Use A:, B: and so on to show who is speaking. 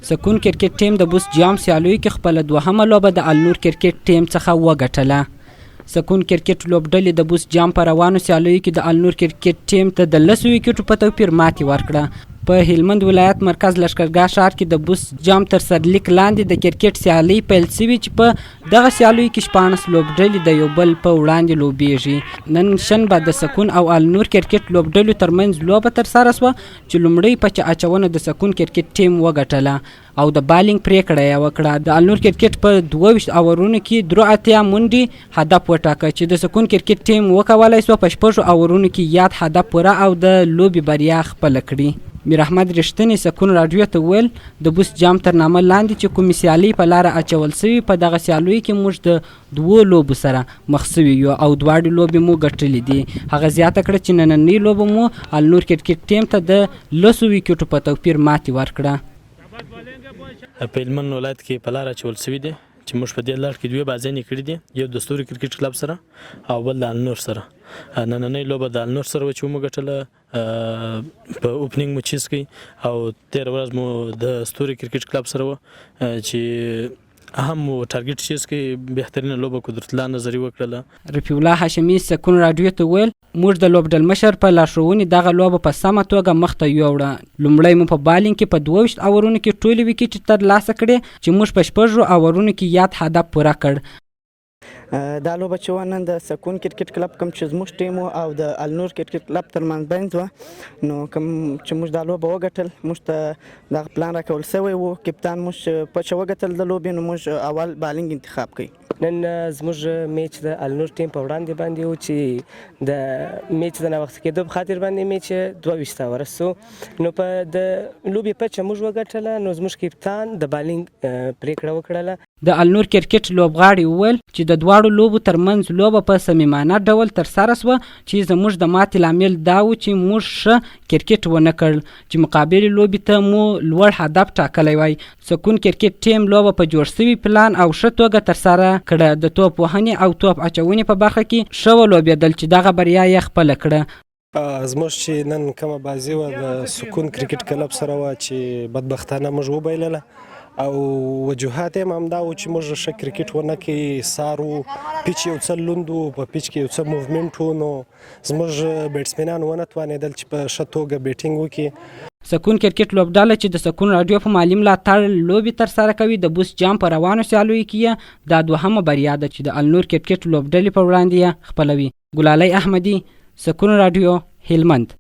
A: سکون کرکټ ټیم د بوس جام سیالیو کې خپله دوهمه لوبه د النور کرکټ ټیم څخه وګټله. سکون کرکټ لوبډلې د بوس جام په روانو سیالیو کې د النور کرکټ ټیم ته د لسو ویکټو په توپیر ماتې ورکړه. په هلمند ولایت مرکز لښکرګاه ښار کې د بوس جام تر سرلیک لاندې د کرکټ سیالۍ پیل شوي چې په دغه سیالیو کې 16 لوبډلې د یو بل په وړاندې لوبیږي. نن شنبه د سکون او النور کرکټ لوبډلو ترمنځ لوبه ترسره شوه چې لومړۍ پچه اچونه د سکون کرکټ ټیم وګټله او د بالینګ پریکړه یې وکړه. د النور کرکټ په 22 اورونو کې 83 منډې هدف وټاکه چې د سکون کرکټ ټیم وکولای شو په 6 اورونو کې یاد هدف پوره او د لوبې بریا خپله کړي. میر احمد رښتیني سکون راډیو ته وویل، د بوس جام تر نامه لاندې چې کومې سیالۍ په لاره اچول شوي، په دغه سیالیو کې موږ د دوو لوبو سره مخ شوي یو او دواړې لوبې مو ګټلې دي. هغه زیاته کړه چې نننۍ لوبه مو النور کرکټ ټیم ته د 10 ویکټو په توپیر ماتې ورکړه.
B: په هلمند ولایت کې په لاره اچول شوي دي چې موږ په دې لړ کې دوې بازیانې کړې دي، یو د ستوري کرکټ کلب سره او بل د النور سره. نننۍ لوبه د النور سره وه چې ومو ګټله، په اوپنینګ مو چیز کړ او تېره ورځ مو د ستوري کرکټ کلب سره وه چې هم مو ټارګټ چیز کړ. بهترینه لوبه قدرت الله نظري وکړله.
A: رفیع الله هاشمي سکون راډیو ته وویل، موږ د لوبډلمشر په لارښوونې دغه لوبه په سمه توګه مخته یوړه. لومړی مو په بالینګ کې په 22 اورونو کې ټولې ویکټې ترلاسه کړې چې موږ په 6 اورونو کې یاد هدف پوره کړ.
C: دا لوبه چې وه نن د سکون کرکټ کلب کوم چې زموږ ټیم و او د النور کرکټ کلب ترمنځ بنځ وه، نو کوم چې موږ دا لوبه وګټل، موږ ته دغه پلان راکول شوی و. کپتان موږ چې پچه وګټل د لوبې، نو موږ اول بالینګ انتخاب کړ.
D: نن زموږ میچ د النور ټیم په وړاندې باندې و چې د میچ د ناوخته کېدو په خاطر باندې میچ 22 اوره سو، نو په د لوبې پچه موږ وګټله، نو زموږ کپتان د بالینګ پرېکړه وکړله.
A: د النور کرکټ لوبغاړي وویل چې د دواړو لوبو ترمنځ لوبه په صمیمانه ډول ترسره شوه چې زموږ د ماتې لامل دا و چې موږ ښه کرکټ ونه کړ چې مقابلې لوبې ته مو لوړ هدف ټاکلی وای. سکون کرکټ ټیم لوبه په جوړ شوي پلان او ښه توګه ترسره کړه، د توپ وهنې او توپ اچونې په برخه کې ښه ولوبېدل چې دغه بریا یې خپله کړه.
E: زموږ چې نن کومه بازي وه د سکون کرکټ کلب سره وه چې بدبختانه موږ وبایلله او وجوهات یې هم همدا و چې موږ ښه کرکټ ونه کړي. سار و، پیچ یو څه لوند و، په پیچ کې یو څه موومنټ و، نو زموږ بیټسمینان ونه توانېدل چې په ښه توګه بیټینګ وکړي.
A: سکون کرکټ لوبډله چې د سکون راډیو په مالي ملاتړ لوبې ترسره کوي، د بوس جام په روانو سیالیو کې یې دا دوهمه بریا ده چې د النور کرکټ لوبډلې په وړاندې یې خپلوي. ګلالی احمدي، سکون راډیو، هلمند.